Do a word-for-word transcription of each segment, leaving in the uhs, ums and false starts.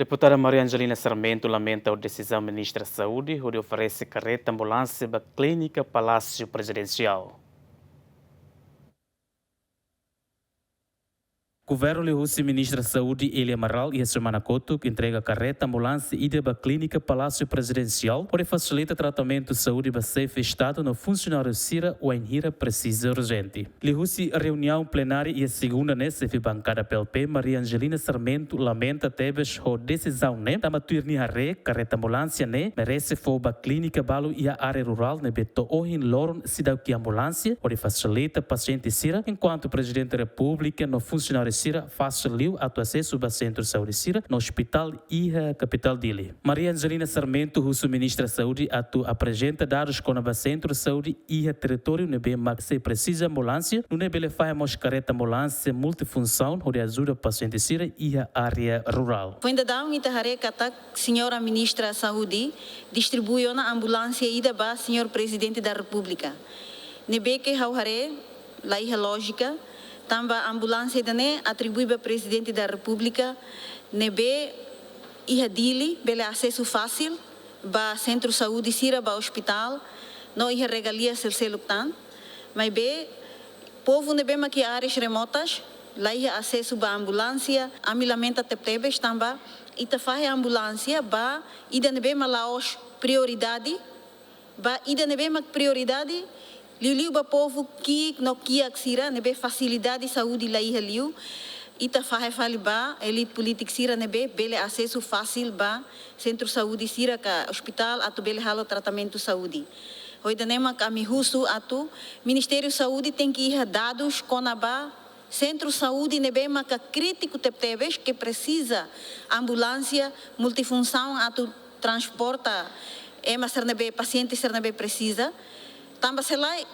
Deputada Maria Angelina Sarmento lamenta ho desizaun Ministra Saúde hodi oferese kareta ambulánsia ba Klínika Palásiu Prezidensiál. Governu liuhusi Ministra Saúde Elia Amaral iha semana kotuk entrega kareta ambulánsia ida ba Klínika Palásiu Prezidensiál hodi fasilita tratamentu saúde ba Xefe Estadu no funsionáriu sira wainhira presiza urjente. Liuhusi reuniaun plenária iha segunda ne'e, Xefe Bankada P L P, Maria Angelina Sarmento, lamenta tebes ho desizaun ne'e, tanba tuir nia haree, kareta ambulánsia ne'e merese fó ba klínika balu iha área rurál ne'ebé to'o ohin loron seidauk iha ambulánsia hodi fasilita pasiente sira, enkuantu Prezidente Repúblika no funsionáriu sira fasil liu atu asesu ba sentru saúde sira no ospitál iha kapitál Dili. Maria Angelina Sarmento husu Ministra Saúde atu aprezenta dadus kona-ba sentru saúde iha territóriu ne'ebé mak sei presiza ambulánsia, nune'e bele fahe mós kareta ambulánsia multifunsaun hodi ajuda pasiente sira iha área rurál. Foin daudaun ita haree katak Señora Ministra Saúde distribui ona ambulánsia ida ba Señór Prezidente da Repúblika. Ne'ebé ke ha'u haree la iha lójika, tanba ambulánsia ida-ne'e atribui ba Prezidente da Repúblika, ne'ebé iha Dili bele asesu fasil ba sentru saúde sira, ba ospitál, no iha regalia selseluk tan. Maibé povu ne'ebé mak iha áreas remotas la iha asesu ba ambulánsia, ami lamenta tebetebes tanba ita fahe ambulánsia ba ida ne'ebé mak la'ós prioridade, ba ida ne'ebé mak prioridade liuliu ba povu ki'ik no kiak sira ne'ebé fasilidade saúde la iha liu, ita fahe fali ba elite polítika sira ne'ebé bele asesu fasil ba sentru saúde sira ka ospitál atu bele halo tratamentu saúde. Ho ida-ne'e mak ami husu atu Ministériu Saúde tenke iha dadus kona-ba sentru saúde ne'ebé maka krítiku tebetebes ke presiza ambulánsia multifunsaun atu transporta ema sira ne'ebé, pasiente sira ne'ebé presiza. Tanba se lae,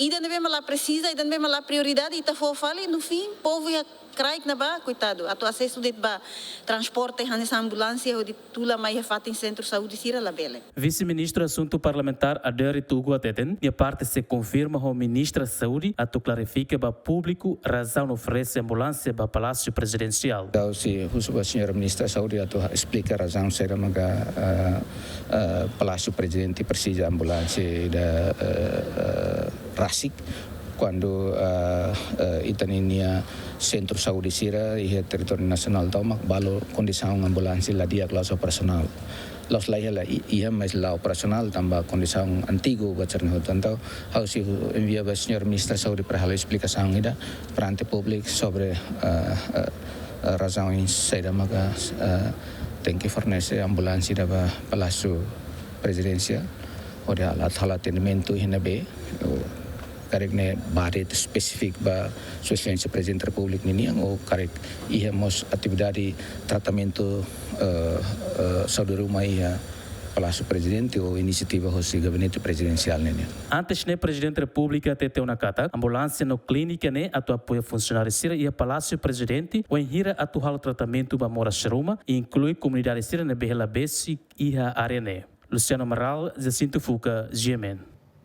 ida ne'ebé mak la presiza, ida ne'ebé mak la prioridade, ita fó fali, no fim, povu iha kraik ne'ebá, koitadu, atu asesu de'it ba transporte hanesan ambulánsia hodi tula mai iha fatin sentru saúde sira labele. Vise-Ministru Asuntu Parlamentár Adérito Hugo hateten, nia parte sei konfirma ho Ministra Saúde atu klarifika ba públiku razaun oferese ambulánsia ba Palásiu Prezidensiál. Ha'u sei husu ba Señora Ministra Saúde atu esplika razaun saida maka, eh, eh, Palásiu Prezidente presiza ambulánsia ida, eh, eh, rasik. Kuandu, eh, eh, ita-nia sentru saúde sira iha territóriu nasionál tomak balu kondisaun ambulánsia la di'ak, la'ós operasionál. La'ós la iha, la i-, iha, mas la operasionál tanba kondisaun antigu buat sira-ne'e hotu. Entaun ha'u sei envia ba Señora Ministra Saúde para halo esplikasaun ida perante públiku sobre, eh, eh, eh, razaun saida maka, eh, tenke fornese ambulánsia ida ba Palásiu Prezidensiál hodi halo, halo atendimentu iha ne'ebé, ou karik ne'e ba de'it espesífiku ba Sua Exelénsia Prezidente Repúblika ninian, ou karik iha mós atividade tratamentu, eh, eh, saúde ruma iha Palásiu Prezidente ou inisiativa hosi Gabinete Prezidensiál ninian. Antes ne'e, Prezidente Repúblika hatete ona katak ambulánsia no klínika ne'e atu apoia funsionáriu sira iha Palásiu Prezidente wainhira atu halo tratamentu ba moras ruma, inklui komunidade sira ne'ebé hela besik iha área ne'e. Luciano Amaral, Jacinto Fuca, G M N.